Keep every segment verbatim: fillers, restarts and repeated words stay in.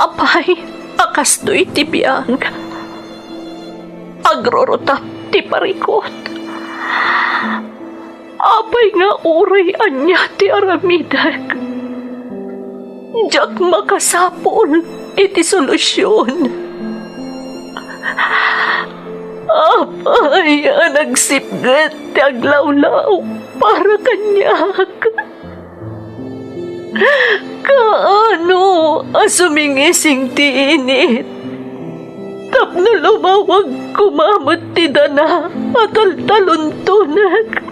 Apay a kastoy ti biag? Agrurutap ti parikut. Apay nga uray ania ti aramidek, diak makasapul iti solusion. Apay a nagsipget ti aglawlaw para kaniak? Kaano a sumingising ti init tapno lumawag koma met ti dana a taltaluntonek?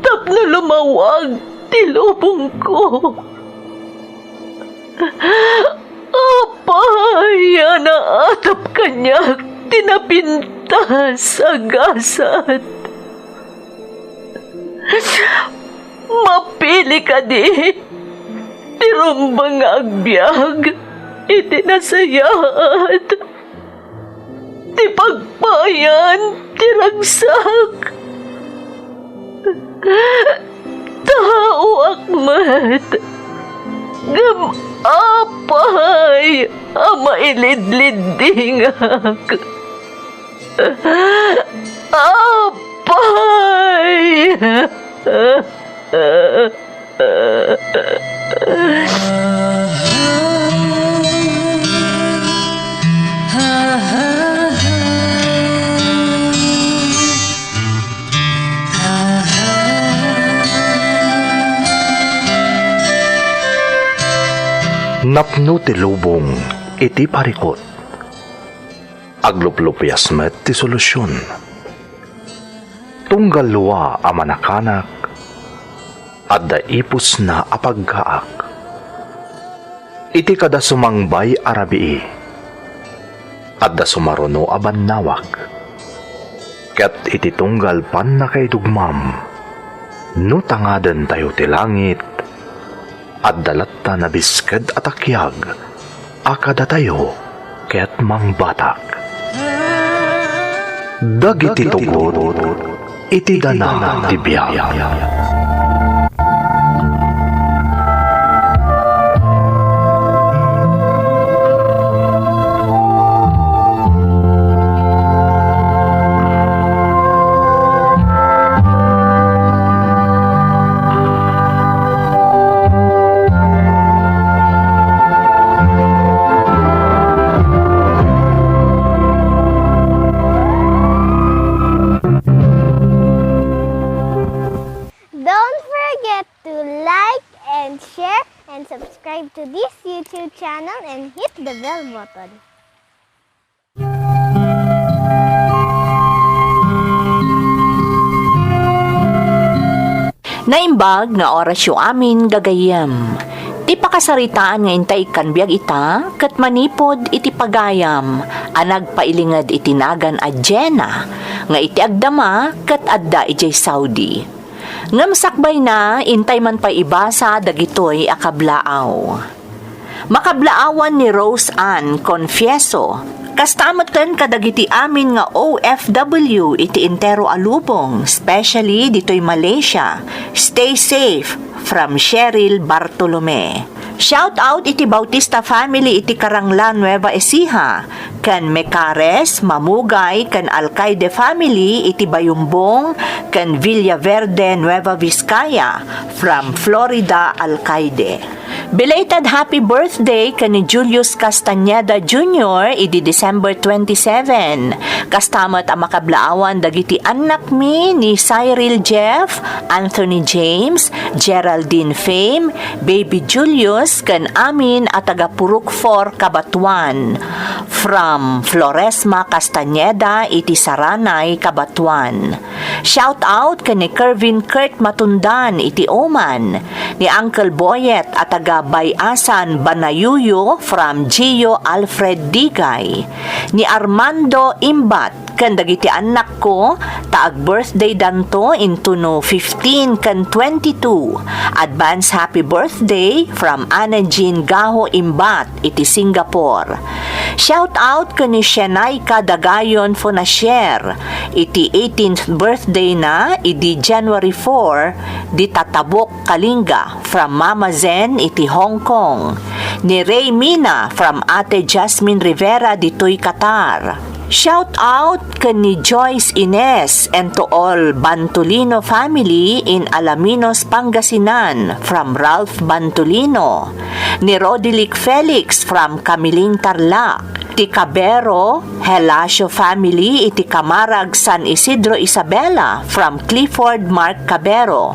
Tapno lumawag ti lubongko. Apay a naatap kaniak ti napintas a gasat? Mapili kadi ti rumbeng nga agbiag iti nasayaat? Ti pagpayan ti ragsak. Taoak met. Ngem apay a mailidliddingak? Apay! Napno ti lubong iti parikut. Agluplupias met ti solusion. Tunggal lua a manakanak, adda ipusna a paggaak. Iti kada sumangbay a rabii, adda sumaruno a bannawag. Ket iti tunggal pannakaidugmam, no tangadentayo ti langit, adda latta nabisked a takiag a kadatayo ket mangbatak. Dagiti tugot iti dana ti biag. Don't forget to like and share and subscribe to this YouTube channel and hit the bell button. Naimbag nga orasyo amin, gagayyem. Ti pakasaritaan nga intay ikkan biag ita ket manipud iti pagayam a nagpailinged iti nagan a Jenna nga iti agdama ket adda idiay Saudi. Ngem sakbayna, intay man pay ibasa dagitoy a kablaaw. Makablaawan ni Rose Ann Confieso. Kasta metten kadagiti amin nga O F W iti entero a lubong, especially ditoy Malaysia. Stay safe, from Cheryl Bartolome. Shout out iti Bautista family iti Karangla, Nueva Ecija, ken Mecares, Mamugay, ken Alcaide family iti Bayumbong, ken Villaverde, Nueva Vizcaya, from Florida Alcaide. Belated happy birthday ken ni Julius Castañeda Junior idi December twenty-seven. Kasta met a makablaawan dagiti annakmi ni Cyril Jeff, Anthony James, Geraldine Fame, Baby Julius, ken amin a taga Purok four, Cabatuan. From Floresma Castañeda iti Saranay, Cabatuan. Shout out ken ni Kervin Kurt Matundan iti Oman, ni Uncle Boyet a taga Bay-asan, Banayuyo from Gio Alfred Digay, ni Armando Imbat ken dagiti annakko Ta ag-birthday danto intono fifteen ken twenty-two. Advance happy birthday from Ana Jean Gaho Imbat iti Singapore. Shout out ken ni Shenaika Dagayon Fonasier iti eighteenth birthday na idi January four, di Tatabok, Kalinga from Mama Zen iti Hong Kong. Ni Ray Mina from Ate Jasmine Rivera ditoy Qatar. Shout out ken ni Joyce Ines and to all Bantolino family in Alaminos, Pangasinan from Ralph Bantolino. Ni Rodilic Felix from Kamiling, Tarlac. Ti Cabero, Helacio family iti Camarag, San Isidro Isabela from Clifford Mark Cabero.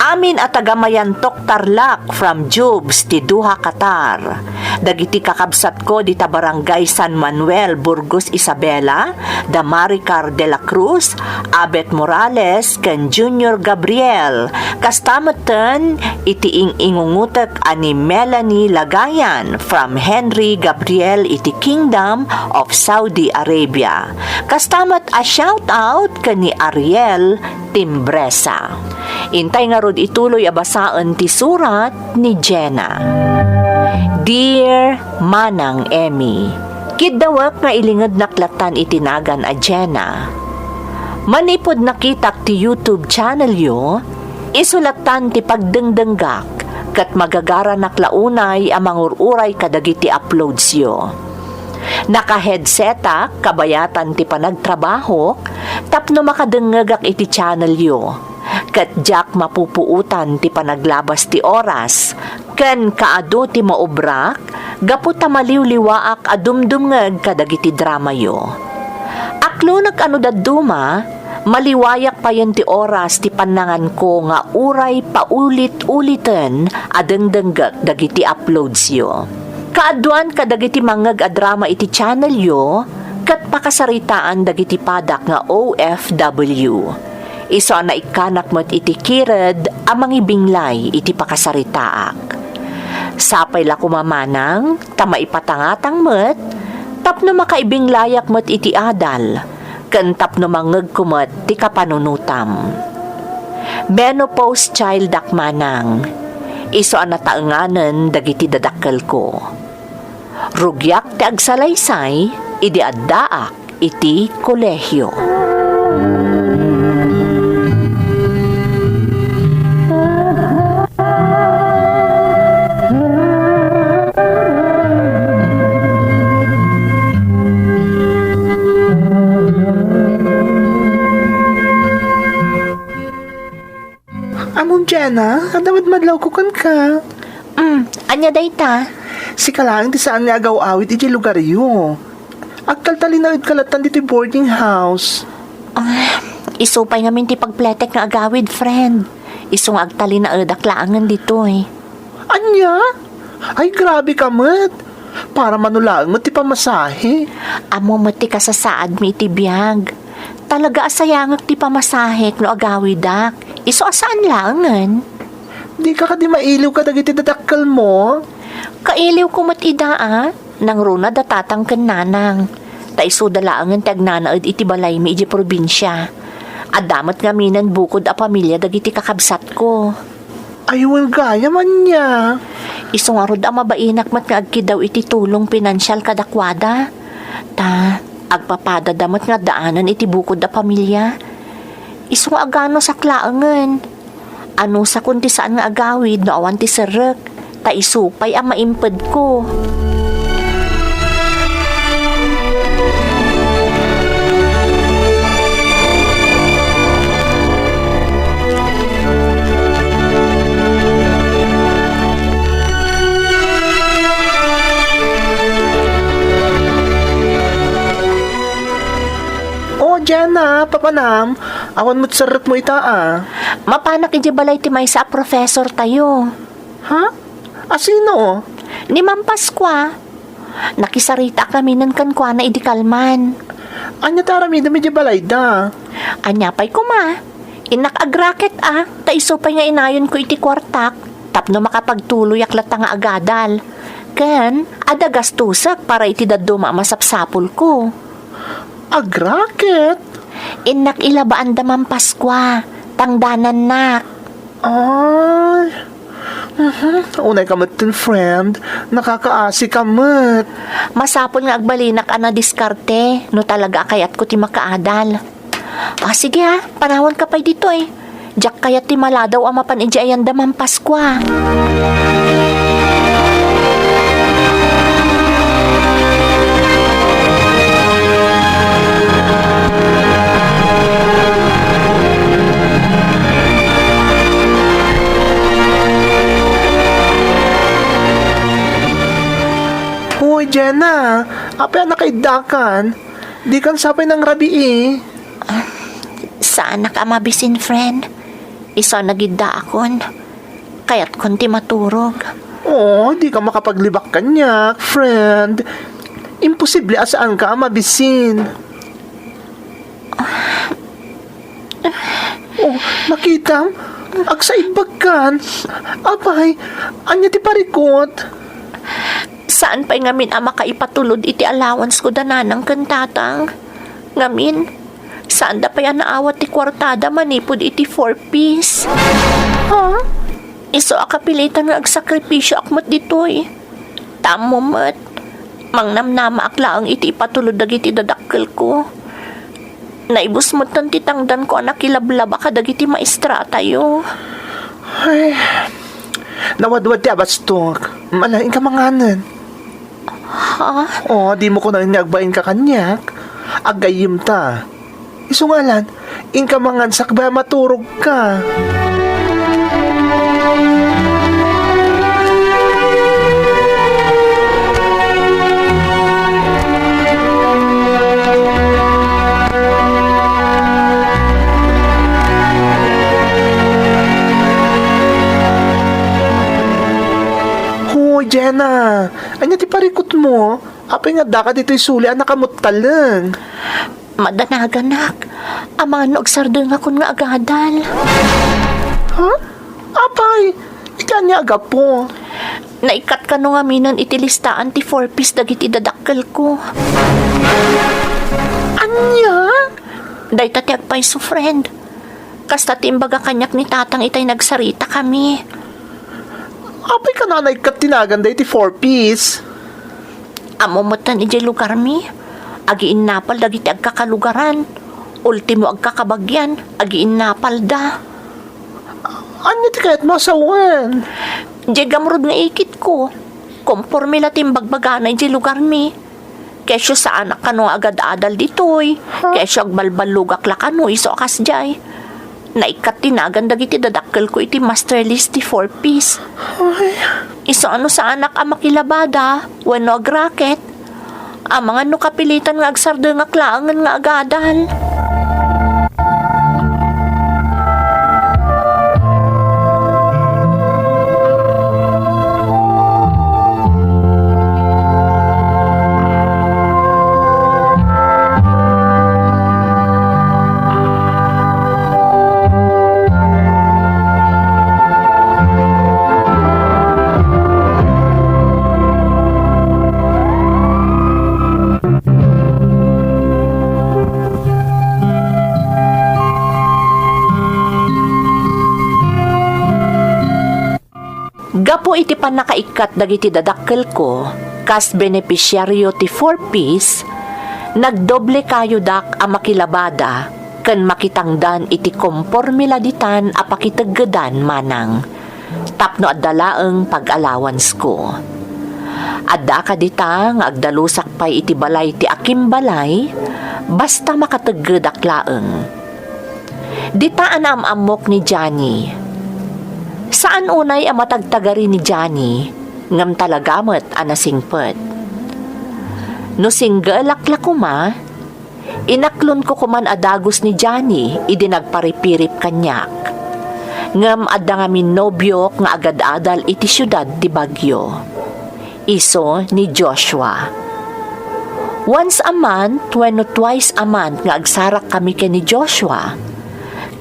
Amin a taga Mayantok, Tarlac from Jubes ti Doha, Qatar. Dagiti kakabsatko dita Barangay San Manuel, Burgos Isabela, da Maricar de la Cruz, Abet Morales, ken Junior Gabriel. Kasta metten iti ing-ingungutek a ni Melanie Lagayan from Henry Gabriel iti Kingdom of Saudi Arabia. Kasta met a shout out ken ni Ariel Timbresa. Intay ngarud ituloy a basaen ti surat ni Jenna. Dear Manang Emmy, kiddawek nga ilingednak lattan iti nagan a Jenna. Manipud nakitak ti YouTube channelyo, isu lattan ti pagdengdenggak ket magagaranak la unay a mangur-uray kadagiti uploadsyo. Naka-headsetak kabayatan ti panagtrabahok tapno makadengngegak iti channelyo. Ket diak mapupuotan ti panaglabas ti oras ken kaadu ti maobrak gapu ta maliwliwaak a dumdumngeg kadagiti dramayo. Aklonek a no dadduma, maliwayak payen ti oras ti pannanganko nga uray paulit-uliten a dengdenggek dagiti uploadsyo. Kaaduan kadagiti mangngeg a drama iti channelyo ket pakasaritaan dagiti padak nga O F W. Isu a naikkanak met iti kired a mangibinglay iti pakasaritaak. Sapay la koma manang ta maipatangatang met tapno makaibinglayak met iti adal, ken tapno mangngegko met ti kapanunotam. Menopause child-ak manang, isu a nataenganen dagiti dadakkelko. Rugiak ti agsalaysay idi addaak iti kolehio. Amom Jenna, adda met madlawko kenka. Mm, ania dayta? Sika laeng ti saan nga agaw-awid idiay lugaryo. Agtaltalinaedka lattan ditoy boarding house. Ah, isu pay ngamin ti pagpletek nga agawid, friend. Isu nga agtalinaedak laengen ditoy. Ania? Ay, grabe ka met. Para mano laeng met ti pamasahe. Ammo met ti kasasaadmi iti biag. Talaga a sayangek ti pamasahek no agawidak. Isu a saan laengen. Dika kadi mailiw kadagiti dadakkelmo? Kailiwko met ida a. Nangruna da tatang ken nanang. Ta isuda laengen ti agnanaed iti balaymi idiay probinsia. Adda met ngaminen bukod a pamilia dagiti kakabsatko. Ay, wen gayam ania. Isu ngarud a mabainak met nga agkiddaw iti tulong pinansial kadakuada. Ta, agpapadada met nga addaanan iti bukod a pamilia. Isu nga aganusak laengen. Anusakon ti saan nga agawid no awan ti serrek. Ta isu pay a maimpedko. O, Jenna, papanam, awan met serrekmo ita a. Mapanak idiay balay ti maysa a professor tayo. Ha? A sino? Ni Ma'am Pascua. Nakisaritaak ngaminen kenkuana idi kalman. Ania ti aramidem idiay balayda? Ania pay koma? Innak agraket a, ta isu pay nga inayonko iti kuartak tapno makapagtuloyak latta nga agadal. Ken, adda gastosek para iti dadduma a masapsapulko. Agraket? Innak ilabaan da Ma'am Pascua, tangdanannak. Ay. Mhm. Unay ka met, friend. Nakakaasi ka met. Masapul nga agbalinak a nadiskarte no talaga a kayatko ti makaadal. Ah, sige ha, panawanka pay ditoy. Diak kayat ti maladaw a mapan idiay ayan da Ma'am Pascua. Hoy, Jenna, apay a nakaiddakan? Dikan sapay nangrabii. Saanak a mabisin, friend. Isu a nagiddaakon. Kayatkon ti maturog. Oh, dika makapaglibak kaniak, friend. Imposible a saanka a mabisin. Oh, nakitam? Agsaibbagkan? Apay, ania ti parikut? Saan pay ngamin a makaipatulod iti allowance ko da nanang ken tatang? Ngamin, saanda pay a naawat ti kuartada manipud iti four Ps. Ha? Isu a kapilitan nga agsakripisioak met ditoy. Ta ammo met, mangnamnamaak laeng iti ipatulod dagiti dadakkelko. Naibus metten ti tangdanko a nakilablaba kadagiti maestratayo. Ay, nawadwad ti abastok. Ala, inka manganen. Ha? Oh, dimo kunaen nga agbainka kaniak? Aggayyemta. Isu ngarud, inka mangan sakbay a maturogka. Hoy, Jenna! Ania ti parikutmo? Apay nga addaka ditoy suli a nakamuttaleng? Madanaganak. Amangan no agsardengakon nga agadal. Ha? Apay, iti ania a gapu? Naikkat kano ngaminen iti listaan ti four Ps dagiti dadakkelko. Ania? Dayta ti agpayso, friend. Kasta ti imbaga kaniak ni Tatang itay nagsaritakami. Apay kano a naikkat ti nagan dayta ti four Ps? Ammo metten idiay lugarmi, agiinnapal dagiti agkakalugaran. Ultimo agkakabagian, agiinnapalda. Ania ti kayatmo a sawen? Diay gamrud nga ikitko, komporme la ti imbagbagana idiay lugarmi. Kesyo saanak kano nga agad-adal ditoy, ha? Kesyo agbalballogak la kano isu a kasdiay. Naikkat ti nagan dagiti dadakkelko iti master list ti four Ps. Ay. Isu a no saanak a makilabada wenno agraket, amangan no kapilitan nga agsardengak laengen nga agadal. Gapu iti pannakaikkat dagiti dadakkelko kas benepisiario ti four Ps, nagdoble kayodak a makilabada ken makitangdan iti komporme la ditan a pakiteggedan manang tapno adda laeng pag-alawansko. Adda kadita nga agdalusak pay iti balay ti akimbalay, basta makateggedak laeng. Dita a naam-ammok ni Johnny. Saan unay a matagtagari ni Johnny, ngem talaga met a nasingpet. No singgelak la koma, inaklonko koman a dagus ni Johnny idi nagparipirip kaniak. Ngem adda ngamin nobiok nga agad-adal iti siudad ti Baguio. Isu ni Joshua. Once a month wenno twice a month nga agsarakkami ken ni Joshua,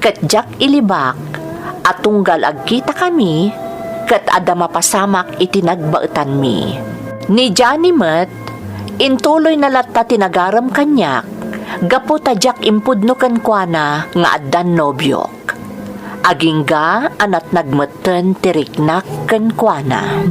ket diak ilibak a tunggal agkitakami ket adda mapasamak iti nagbaetanmi. Ni Johnny met, intuloyna latta ti nagarem kaniak gapu ta diak impudno kenkuana nga addan nobiok. Agingga a natnag metten ti riknak kenkuana.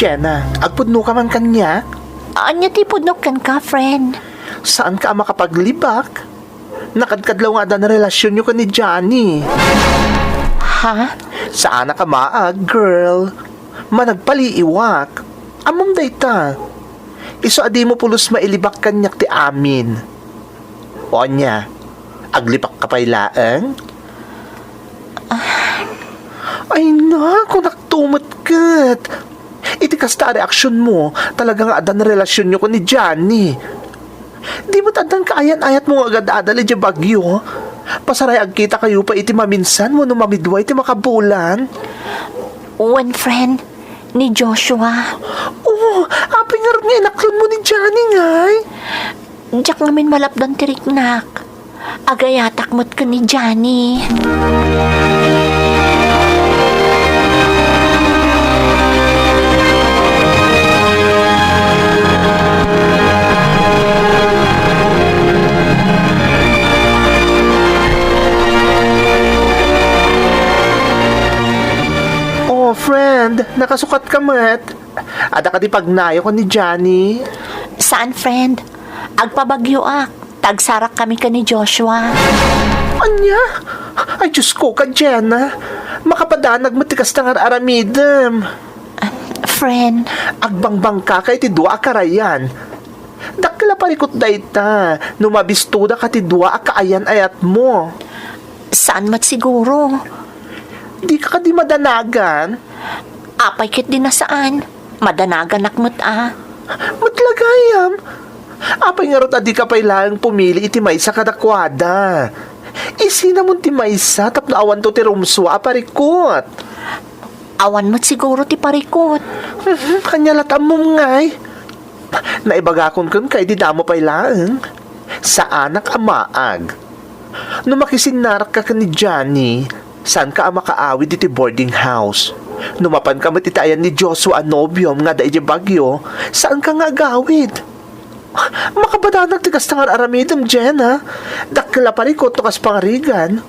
Jenna, agpudno ka man kaniak? Ania ti pudnok kenka, friend? Saan ka a makapaglibak? Nakadkadlaw nga addan relasionyo ken ni Johnny. Ha? Saanak a maag, girl. Managpaliiwak. Ammom dayta. Isu a dimo pulos mailibak kaniak ti amin. O ania, aglibakka pay laeng? Ay, naku, naktumet ket. Iti kasta a reaksionmo, talaga nga addan relasionyo ken ni Johnny. Di met addan kaayan-ayatmo nga agad-adal idiay Baguio? Pasaray agkitakayo pay iti maminsan wenno mamidua iti makabulan? Wen, friend, ni Joshua. Oh, apay ngarud nga inaklanmo ni Johnny, ngay? Diak ngamin malapdan ti riknak. Agayatak met ken ni Johnny. Oh, friend, nakasukat ka met. Adda kadi pagnayo ken ni Johnny? Saan, friend? Agpabagyoak. Tagsarakkami ken ni Joshua. Ania? Ay, Diyos ko, ka Jenna. Makapadanag met ti kasta nga ar-aramidem. Ah, friend. Agbangbangkaka iti dua a karayan. Dakkel a parikut dayta, no mabistoda ka ti dua a kaayan-ayatmo. Saan met siguro? Dika kadi madanagan? Apay ket di nasaan? Madanaganak met a. Met la gayam. Apay ngarud a dika pay laeng pumili iti maysa kadakuada? Isinamon ti maysa tapno awanto ti rumsua a parikut. Awan met siguro ti parikut. Mhm, ania la ti ammom ngay? Naibagakon kenka idi damo pay laeng. Saanak a maag. No makisinnarakka ken ni Johnny, saanka a makaawid iti boarding house. No mapanka met iti ayan ni Joshua a nobiom nga adda idiay Baguio, saanka nga agawid. Makapadanag ti kasta nga ar-aramidem, Jenna. Dakkel a parikut no kas pangarigan.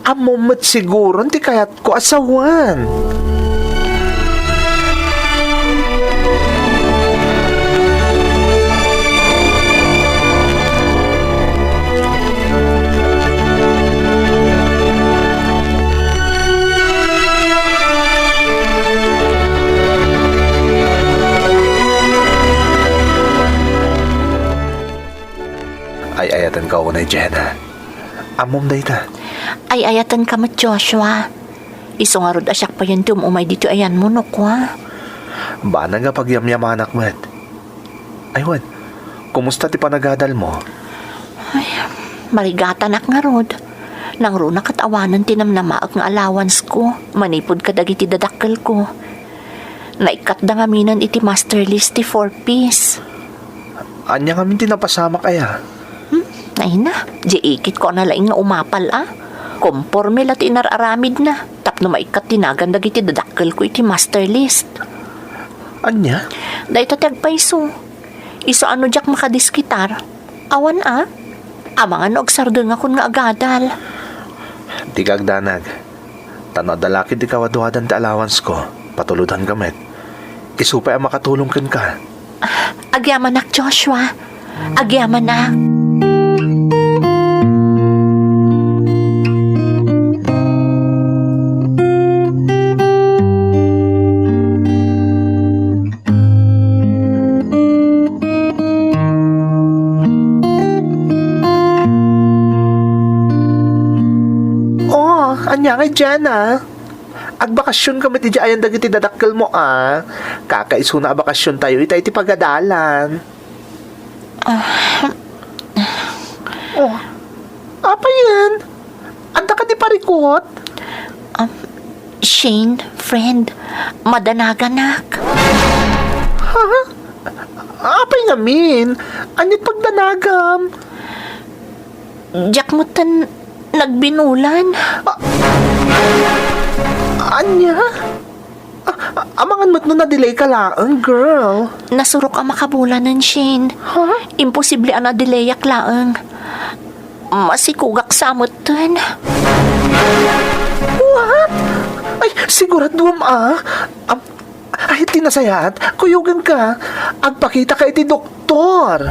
Ammom met siguron ti kayatko a sawen. Ay-ayatenka unay, Jenna. Ammom dayta. Ay-ayatenka met, Joshua. Isu ngarud a siak payen ti um-umay ditoy ayanmo, no kua? Banag a pagyamyamanak met. Ay, wen, kumusta ti panagadalmo? Ay, marigatanak ngarud. Nangruna ket awanen ti namnamaek nga allowance-ko manipud kadagiti dadakkelko. Naikkatda ngaminen iti master list ti four Ps. Ania ngamin ti napasamak aya? Hmm, ay na, di ikitko a nalaing nga umapal a. Komporme la ti inar-aramidna tapno maikkat ti nagan dagiti dadakkelko iti master list. Ania? Dayta ti agpayso. Isu a no diak makadiskitar. Awan a. Amangan no agsardengakon nga agadal. Dika agdanag. Ta no adda la ketdi kawaduadan ti allowance-ko, patulodanka met. Isu pay a makatulong kenka. Agyamanak, Joshua. Agyamanak. Oh, ania ngay, Jenna? Agbakasionka met idiay ayan dagiti dadakkelmo a. Kakaisuna a bakasiontayo ita iti pagadalan. Ah. Oh, apay yen? Adda kadi parikut? Um, Shane, friend, madanaganak. Ha? Apay ngamin? Ania ti pagdanagam? Diak metten nagbinulan. A-, ania? A-, a-, amangan met no na-delay ka laeng, girl. Nasurok a makabulanen, Shane. Ha? Imposible a na-delayak laeng. Masikugak sa metten. What? Ay, siguraduam a. Am, ay, ti nasayaat, kuyogenka. Agpakitaka iti doktor.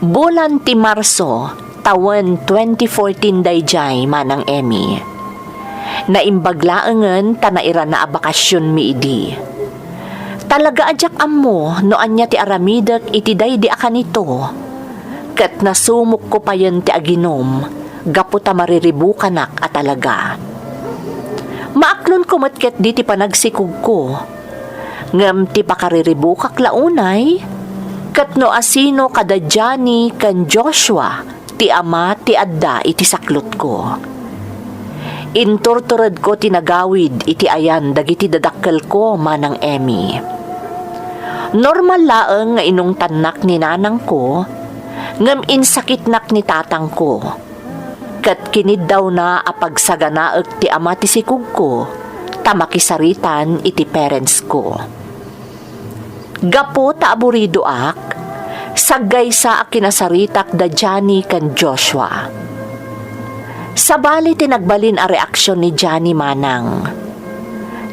Bulan ti Marso, tawen twenty fourteen daydiay, Manang Emmy. Naimbag laengen ta nairana a bakasionmi idi. Talaga a diak ammo no ania ti aramidek iti daydi a kanito, ket nasumokko payen ti aginom gapu ta mariribukanak a talaga. Maaklonko met ketdi ti panagsikogko, ngem ti pakariribukak la unay, ket no asino kada Johnny ken Joshua ti ama ti adda iti saklotko. Inturturedko ti nagawid iti ayan dagiti dadakkelko, Manang Emmy. Normal laeng nga inungtannak ni nanangko, ngem insakitnak ni tatangko. Ket kiniddawna a pagsaganaek ti ama ti sikogko ta makisaritan iti parents ko. Gapu ta aburidoak, saggaysa a kinasaritak da Johnny ken Joshua. Sabali ti nagbalin a reaksion ni Johnny, Manang.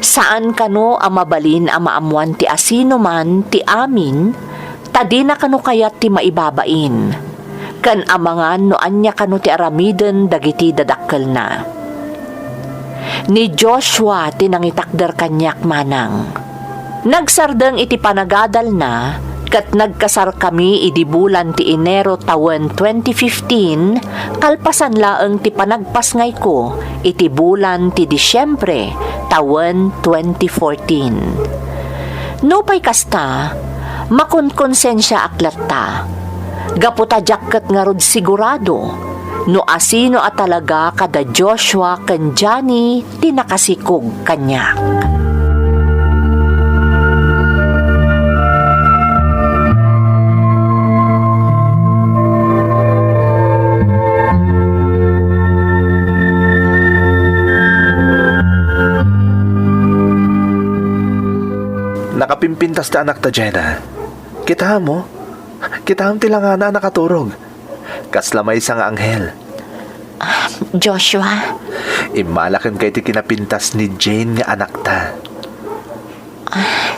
Saan kano a mabalin a maammoan ti asinoman ti amin, ta dina kano kayat ti maibabain, ken amangan no ania kano ti aramiden dagiti dadakkelna. Ni Joshua ti nangitakder kaniak, Manang. Nagsardeng iti panagadalna, ket nagkasarkami idi bulan ti Enero tawen twenty fifteen, kalpasan laeng ti panagpasngayko iti bulan ti Disiembre tawen twenty fourteen. Nupay kasta, makonkonsensiaak latta, gapu ta diak ket ngarud sigurado no asino a talaga kada Joshua ken Johnny ti nakasikog kaniak. Nakapimpintas ti anakta, Jenna. Kitaem, o. Kitaem ti langana a nakaturog. Kasla maysa nga anghel. Ah, Joshua. Immala kenka iti kinapintas ni Jane nga anakta. Ah.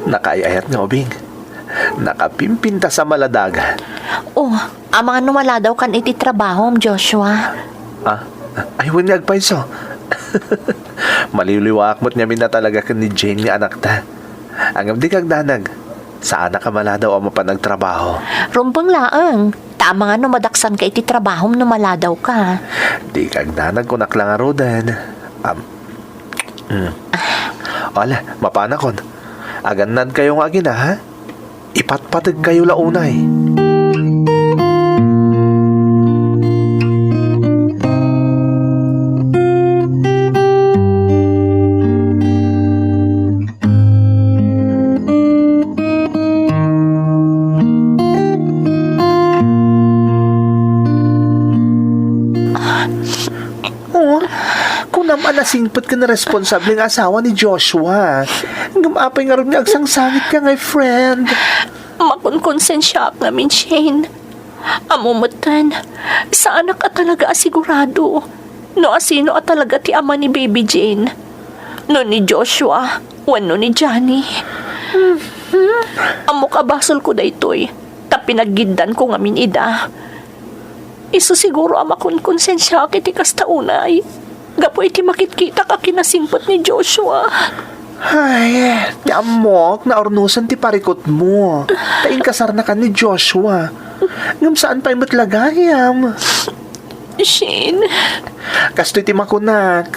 Nakaay-ayat nga ubing. Nakapimpintas a maladaga. O, amangan no maladawkan iti trabahom, Joshua. Ah, ay, wen nga agpayso. Maliwliwaak met ngamin a talaga ken ni Jane nga anakta. Ngem dika agdanag. Saanak a maladaw a mapan agtrabaho. Rumbeng laeng. Ta amangan no madaksanka iti trabahom no maladawka. Dika agdanag, kunak la ngaruden. Am, mm. Ala, mapanakon. Agannadkayo nga agina, ha? Ipatpategkayo la unay. Oh, kunam a nasingpet ken responsable nga asawa ni Joshua. Ngem apay ngarud nga agsangsangitka, my friend? Makonkonsensiaak ngamin, Shane. Ammo metten, saanak a talaga a sigurado no asino a talaga ti ama ni Baby Jane, no ni Joshua wenno ni Johnny. Ammok a basolko daytoy, ta pinaggiddanko ngamin ida. Isu siguro a makonkonsensiaak iti kasta unay. gapu iti makitkitak a kinasingpet ni Joshua. Ay, ti ammok, naurnosen ti parikutmo. Ta inkasarnakan ni Joshua. Ngem saan pay met la gayam. Shane. Kastoy ti makunak.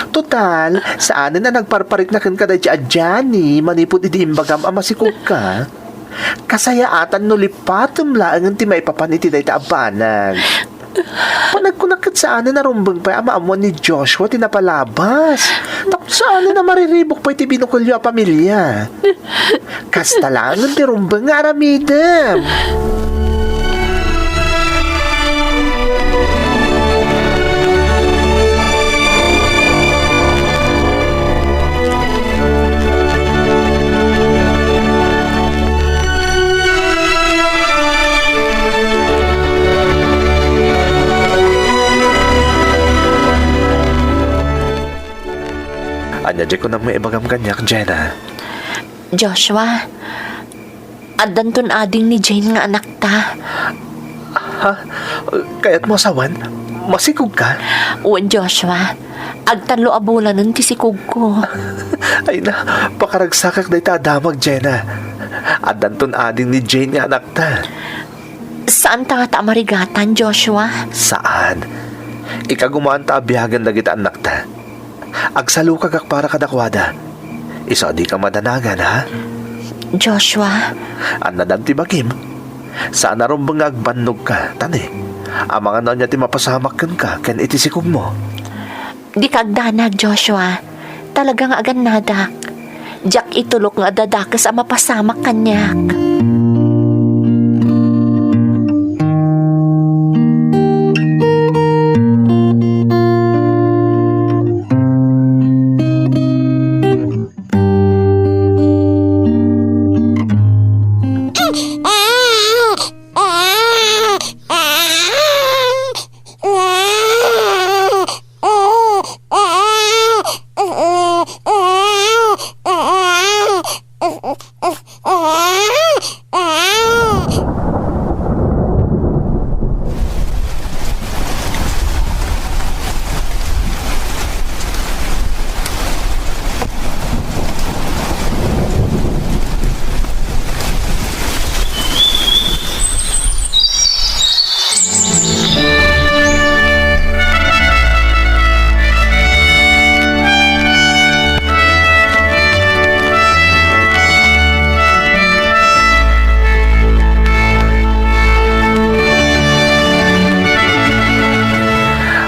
Total, saanen a nagparparikna kenka daydi a Johnny manipud idi imbagam a masikogka. Kasayaatan no lipatem laengen ti maipapan iti dayta a banag. Panagkunak ket saanen a rumbeng pay a maammoan ni Joshua ti napalabas. Tapno saanen a mariribuk pay ti binukelyo a pamilia. Kasta laengen ti rumbeng nga aramidem. Ania diay kunam nga ibagam kaniak, Jenna? Joshua, addanton ading ni Jane nga anakta. Ha? Kayatmo a sawen? Masikogka? Wen, Joshua. Agtallo a bulanen ti sikogko. Ay na, pakaragsakak dayta a damag, Jenna. Addanton ading ni Jane nga anakta. Saanta ngata a marigatan, Joshua? Saan. Ikagumaanta a biagen dagita annakta. Agsalukagak para kadakuada. Isu a dika madanagan, ha? Joshua. Annadam ti bagim. Saan a rumbeng nga agbannogka, tani. Amangan no ania ti mapasamak kenka ken iti sikogmo. Dika agdanag, Joshua. Talaga nga agannadak. Diak itulok nga adda dakes a mapasamak kaniak.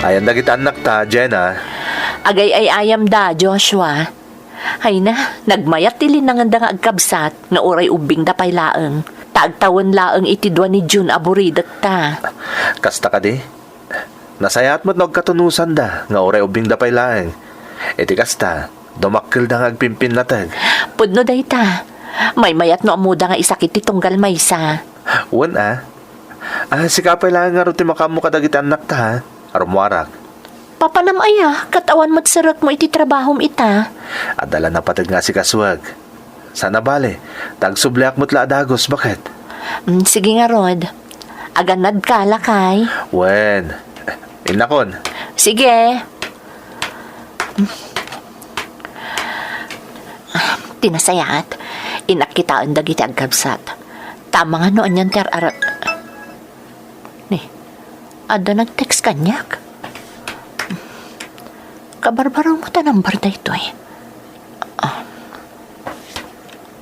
Ayan dagiti annakta, Jenna. Agay-ay-ayamda, Joshua. Hayna, nagmayat ti linanganda nga agkabsat nga uray ubbingda pay laeng. Ta agtawen laeng iti dua ni June a buridekta. Kasta kadi? Nasayaat met no agkatunusanda nga uray ubbingda pay laeng. Iti kasta, dumakkelda nga agpimpinnateg. Pudno dayta. Maymayat no ammoda nga isakit ti tunggal maysa. Wen a. Ah, sika pay laeng ngarud ti makaammo kadagiti annakta, ha? Rummuarak. Papanam aya, ket awan met serekmo iti trabahom ita? Adda la napateg nga asikasuek. Saan a bale, ta agsubliak met la a dagus, baket. Mm, sige ngarud. Agannadka, lakay. Wen. Innakon. Sige. Ti nasayaat, innak kitaen dagiti agkabsat. Tama nga no anian ti ar-, Ni, adda nag-text kaniak. Kabarbarem met a number daytoy. Ah.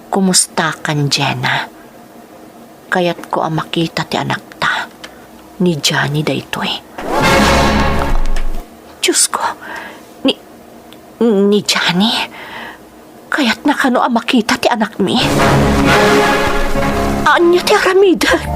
Kumustakan, Jenna? Kayatko a makita ti anakta. Ni Johnny daytoy. Diosko, ni, ni Johnny? Kayatna kano a makita ti anakmi? Ania ti aramidek?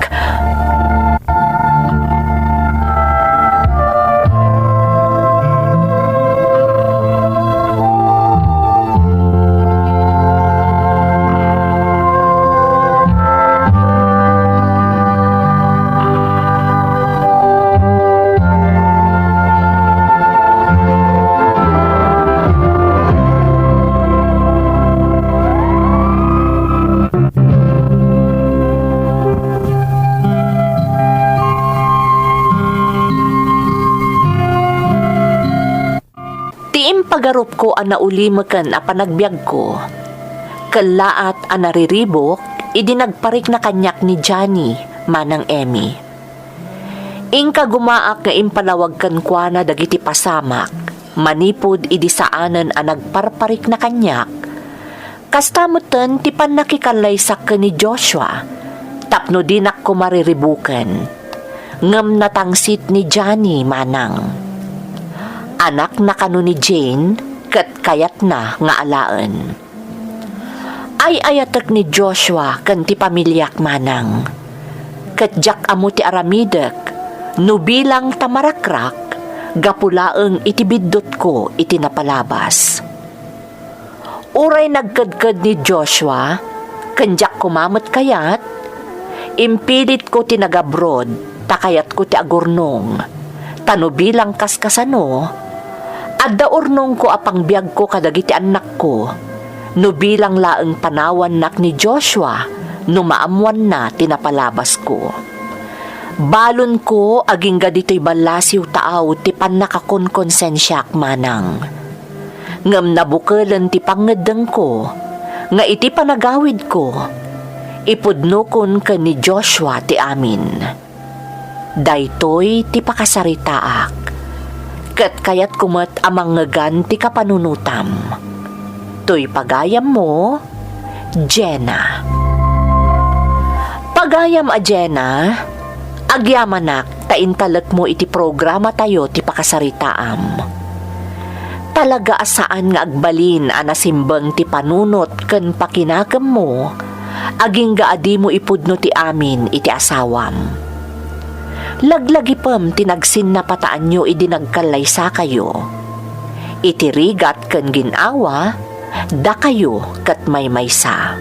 Impagarupko a naulimeken a panagbiagko. Kellaat a nariribuk idi nagparikna kaniak ni Johnny, Manang Emmy. Inkagumaak nga impalawag kenkuana dagiti pasamak manipud idi saanen a nagparparikna kaniak. Kasta metten ti pannakikallaysak ken ni Joshua tapno dinak koma riribuken. Ngem natangsit ni Johnny, Manang. Anakna kano ni Jane ket kayatna nga alaen. Ay-ayatek ni Joshua ken ti pamiliak, Manang. Ket diak ammo ti aramidek no bilang ta marakrak gapu laeng iti biddutko iti napalabas. Uray nagkedked ni Joshua, ken diak koma met kayat, impilitko ti nagabroad ta kayatko ti agurnong. Ta no bilang kaskasano, adda urnongko a pangbiagko kadagiti annakko, no bilang laeng panawannak ni Joshua no maammoanna ti napalabasko. Balonko agingga ditoy ballasiw taaw ti pannakakonkonsensiak, Manang. Ngem nabukelen ti pangngeddengko nga iti panagawidko, ipudnokon ken ni Joshua ti amin. Daytoy ti pakasaritaak, ket kayatko met a mangngegan ti kapanunotam. Toy pagayammo, Jenna. Pagayam a Jenna, agyamanak ta intalekmo iti programatayo ti pakasaritaam. Talaga a saan nga agbalin a nasimbeng ti panunot ken pakinakemmo, agingga a dimo ipudno ti amin iti asawam. Laglagipem ti nagsinnapataanyo idi nagkallaysakayo. Iti rigat ken gin-awa, dakayo ket maymaysa.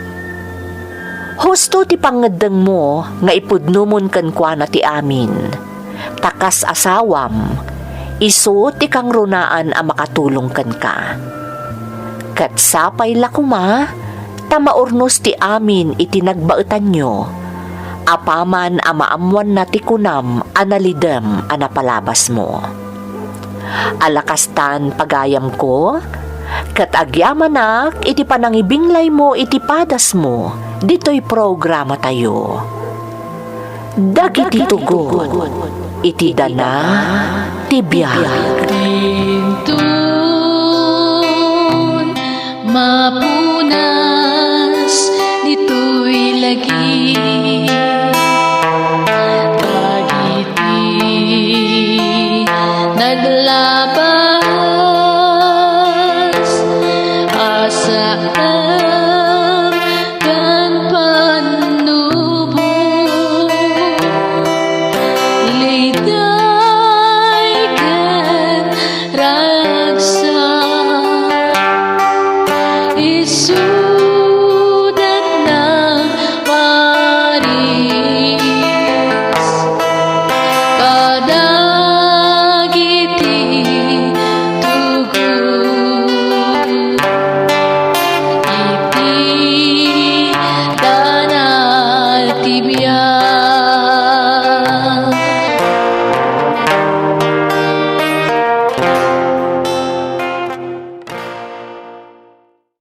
Husto ti pangngeddengmo nga ipudnomon kenkuana ti amin, ta kas asawam, isu ti kangrunaan a makatulong kenka. Ket sapay la koma ta maurnos ti amin iti nagbaetanyo, apaman a maammoanna ti kunam a nalidem a napalabasmo. Ala kastan, pagayamko, ket agyamanak iti panangibinglaymo iti padasmo ditoy programatayo. Dagiti tugot iti dana ti biag. Dintun mapunas ditoy lagi.